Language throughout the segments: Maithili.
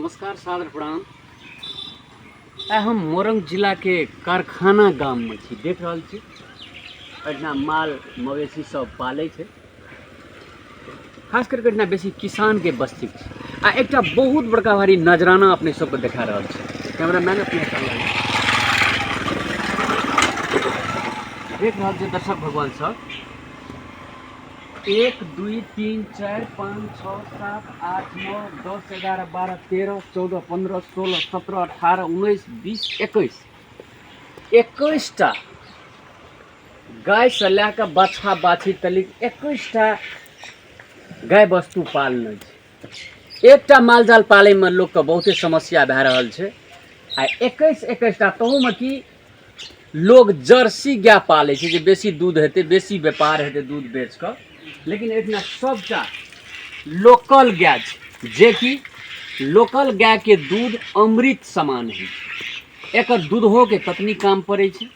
नमस्कार, सादर प्रणाम। आइ हम मोरंग जिलाके कारखाना गाममे छी। देख रहल छी एहिठिना माल मवेशी सब पालै छै, खास करके एहिठिना बेसी किसानके बस्ती छै। आ एकटा बहुत बड़का भारी नजराना अपने सबके देखा रहल छै। कैमरामैन अपने सामने देख रहल छै। दर्शक भगवान सब, 1 2 3 4 5 6 7 8 9 10 11 12 13 14 15 16 17 18 19 20 21 21टा गायसँ लए कऽ बाछा बाछी तलिक 21टा गाय वस्तु पालने छै। एकटा मालजाल पालैमे लोकके बहुते समस्या भए रहल छै आ 21 21टा, तहूमे की लोग जर्सी गाय पालै छै जे बेसी दूध हेतै, बेसी व्यापार हेतै दूध बेच कऽ। लेकिन एहिठिना सबटा लोकल गाय छै, जेकि लोकल गायके दूध अमृत समान होइ छै। एकर दूधोके ततनी काम पड़ै छै,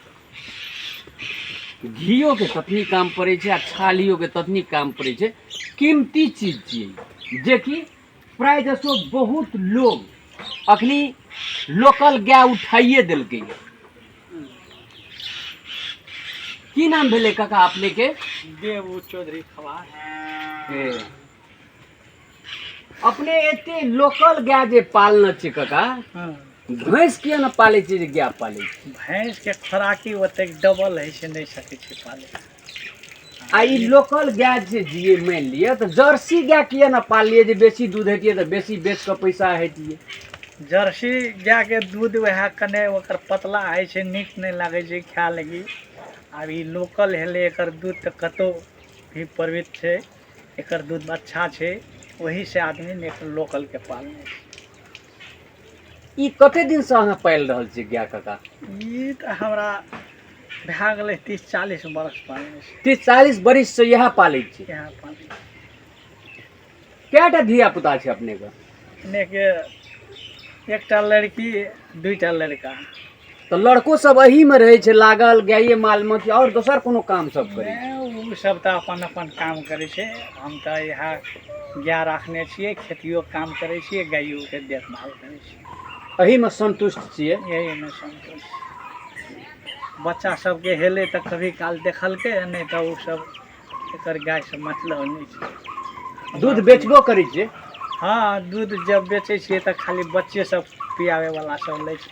घियोके ततनी काम पड़ै छै आ छालियोके ततनी काम पड़ै छै। कीमती चीज छियै, जेकि प्रायजसो बहुत लोग अखनी लोकल गाय उठाइए देलकै। की नाम भेलै काका अपने के? देव चौधरी खवास। ए, अपने एते लोकल गाय जे पालने छै काका, भैंस किया ने पालै छै जे गाय पालै छै? भैंस के खोराकी ओतेक डबल होइ छै, नहि सकै छै पालै। आ ई लोकल गाय जे जिये मानि लिअ तऽ जर्सी गाय किया ने पालियै जे बेसी दूध हेतियै तऽ बेसी बेच कऽ पैसा हेतियै? जर्सी गायके दूध वएह कने ओकर पतला होइ छै, नीक नहि लागै छै खाय लागी। आब ई लोकल हेलै, एकर दूध तऽ कतहु भी प्रवृत्त छै, एकर दूध अच्छा छै, ओहिसँ आदमी ने लोकलके पालने छै। ई कते दिनसँ अहाँ पालि रहल छियै गाय काका? ई तऽ हमरा भए गेलै 30-40 बरस पालने छै। 30-40 बरिससँ इएह पालै छी? इएह पालै। कएटा धिया पुता छै अपनेके? अपनेके एकटा लड़की, दुईटा लड़का। तऽ लड़को सब एहीमे रहै छै लागल गाये मालमे कि आओर दोसर कोनो काम सब करै छै? ओ सब तऽ अपन अपन काम करै छै। हम तऽ इएह गाय राखने छियै, खेतियो काम करै छियै, गाइयोके देखभाल करै छियै। एहीमे सन्तुष्ट छियै? यहीमे सन्तुष्ट। बच्चा सबके हेलै तऽ कभी काल देखलकै, नहि तऽ ओ सब एकर गायसँ मतलब नहि छै। दूध बेचबो करै छियै? हँ, दूध जब बेचै छियै तऽ खाली बच्चे सब पियाबै वाला सब लै छै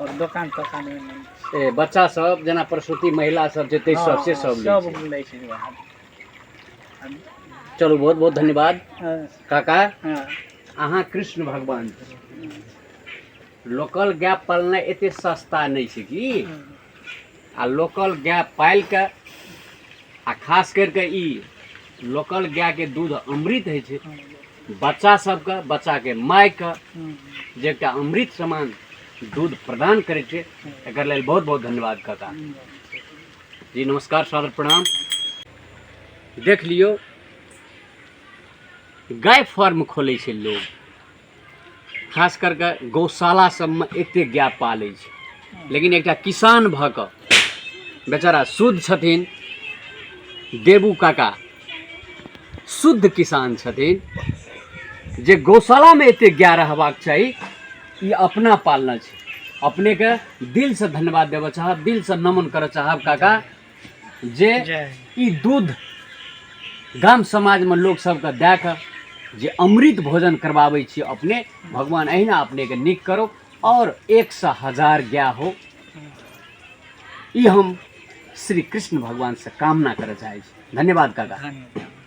आओर दोकान तोकानमे नहि लै छै। ए, बच्चा सब जेना प्रसूति महिला सब जे तै सब से सब लै सब छै? लै छै वएह। चलू, बहुत बहुत धन्यवाद काका। अहाँ कृष्ण भगवान छी। लोकल गाय पालनाइ एते सस्ता नहि छै की आ लोकल गाय पालि कऽ आ खास करि कऽ ई लोकल गायके दूध अमृत होइ छै। बच्चा सबके, बच्चाके मायके जे एकटा अमृत समान दूध प्रदान करै छै, एकर लेल बहुत बहुत धन्यवाद काका जी। नमस्कार, सादर प्रणाम। देख लियौ, गाय फार्म खोलै छै लोग, खास करके गौशाला सबमे एते गाय पालै छै। लेकिन एकटा किसान भऽ कऽ बेचारा शुद्ध छथिन देबू काका, शुद्ध किसान छथिन जे गौशालामे एते गाय रहबाक चाही, ई अपना पालना छै। अपनेके दिलसँ धन्यवाद देबऽ चाहब, दिलसँ नमन करऽ चाहब काका, जे ई दूध गाम समाजमे लोक सबके दए कऽ जे अमृत भोजन करबाबै छी अपने, भगवान अहिना अपनेके नीक करो आओर 1 से 1000 गाय हो, ई हम श्री कृष्ण भगवानसँ कामना करऽ चाहै छी। धन्यवाद काका। धन्यवाद।